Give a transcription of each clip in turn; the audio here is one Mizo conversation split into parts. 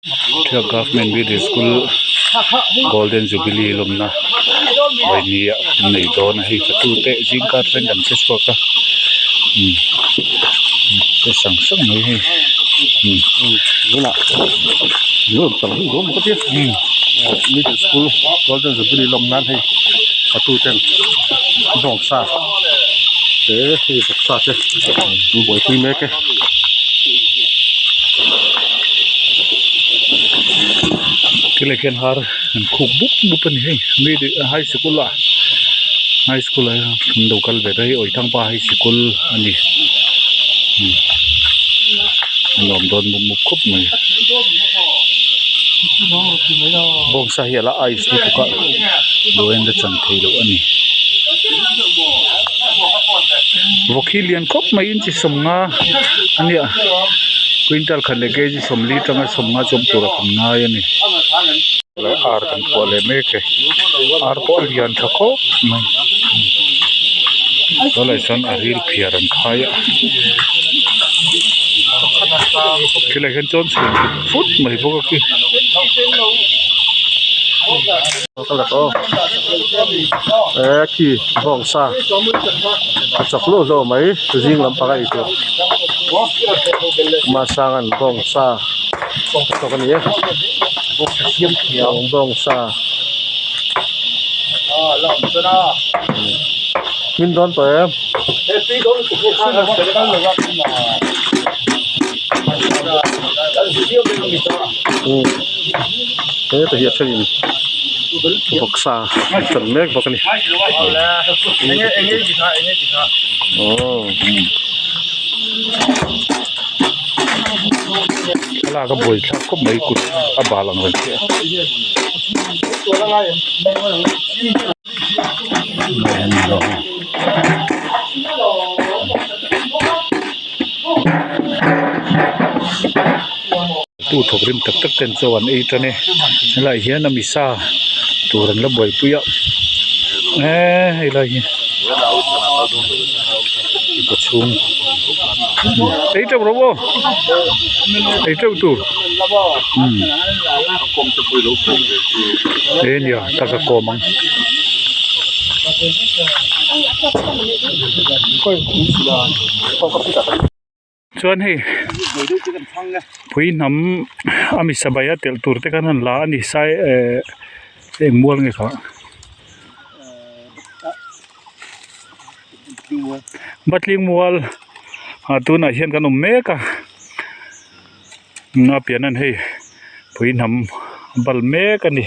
Government Middle School Golden Jubilee lawmna vawiini ah an nei dawn a hei fatu te zingkar atangin kan hre chhuak a umm hre sang sang mai hei umm Middle School Golden Jubilee lawm nan hei fatu ten bawngsa te hei vawksa te an buaipui mek e. Tilai khian har an khuk bup bup a ni hei mi high sikul ah high school ah hian an lo kal ve ta hei Awithangpa high sikul a ni a nuam dawn mup mup khawp mai bawngsa hi a la ice lutuk a duhin a chan theih loh a ni. Vawk hi lian khawp mai inchi sawmnga a nia quintal khat leh kg sawmli atanga sawmnga chu awm tura kan ngai a ni. Ar kan phuah leh mek e ar pawh a lian tha khawp mai tunah chuan a ril phiar an khai a khilai hian chuan chhun fut mai bawk a khi. E khi bawngsa a chawk luh hlauh mai zing lampang a eitur Masanga'n bawngsa a chawk a ni e bawngsa hmin dawn tawh em. Heta hi a thenin vawksa an chan mek bawk a ni aw. Thlalak a buai thlak khawp mai kut a bal ang reng chiah a. Tu thawk rim tak tak ten chaw an ei tan e helaiah hian a misa tur an la buaipui a eee helai hi mipa chhung ei teuh rawh aw ei teuh tur umm e nia taka kawm ang. Chuan hei pui hnam a mi sabai a telh tur te khan an la a ni sai ehh eng mual nge kha Batling mual ah tunah hian kan awm mek a a pian an hei pui hnam a bal mek a ni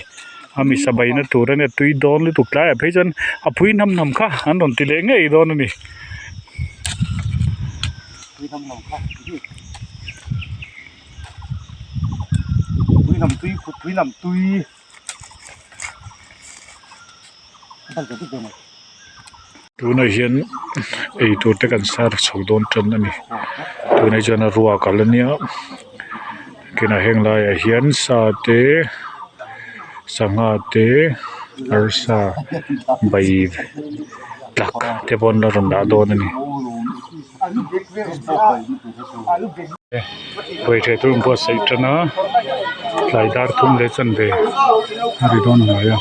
a mi sabai na tur a nia tui dawn lutuk tlaiah phei chuan a pui hnam hnam kha an rawn ti leh ngei dawn a ni. Tunah hian eitur te kan sar chho dawn tan a ni tunah chuan a ruak a la nia kinah heng laiah hian sa te sangha te arsa bai tlak te pawh an la rawn dah dawn a ni. Ruaitheh tur an buatsaih tan a tlai dar thum leh chanve a ri dawn hnai a.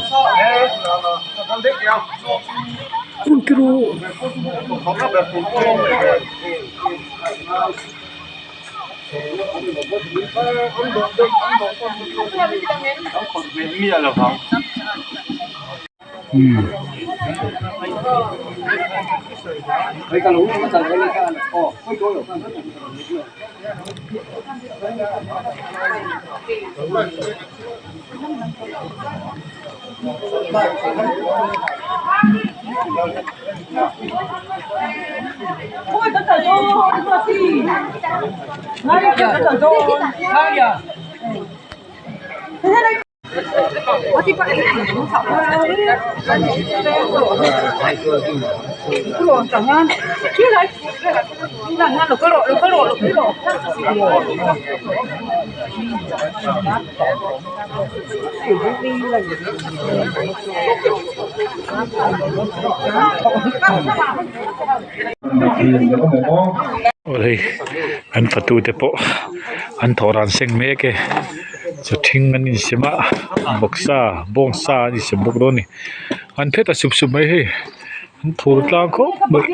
Aw hei an fatu te pawh an thawh ran seng mek e. Chaw ṭhing an insem a vawksa bawngsa an insem bawk dawn a ni an phe ta sup sup mai hei an phur tlang khawp mai.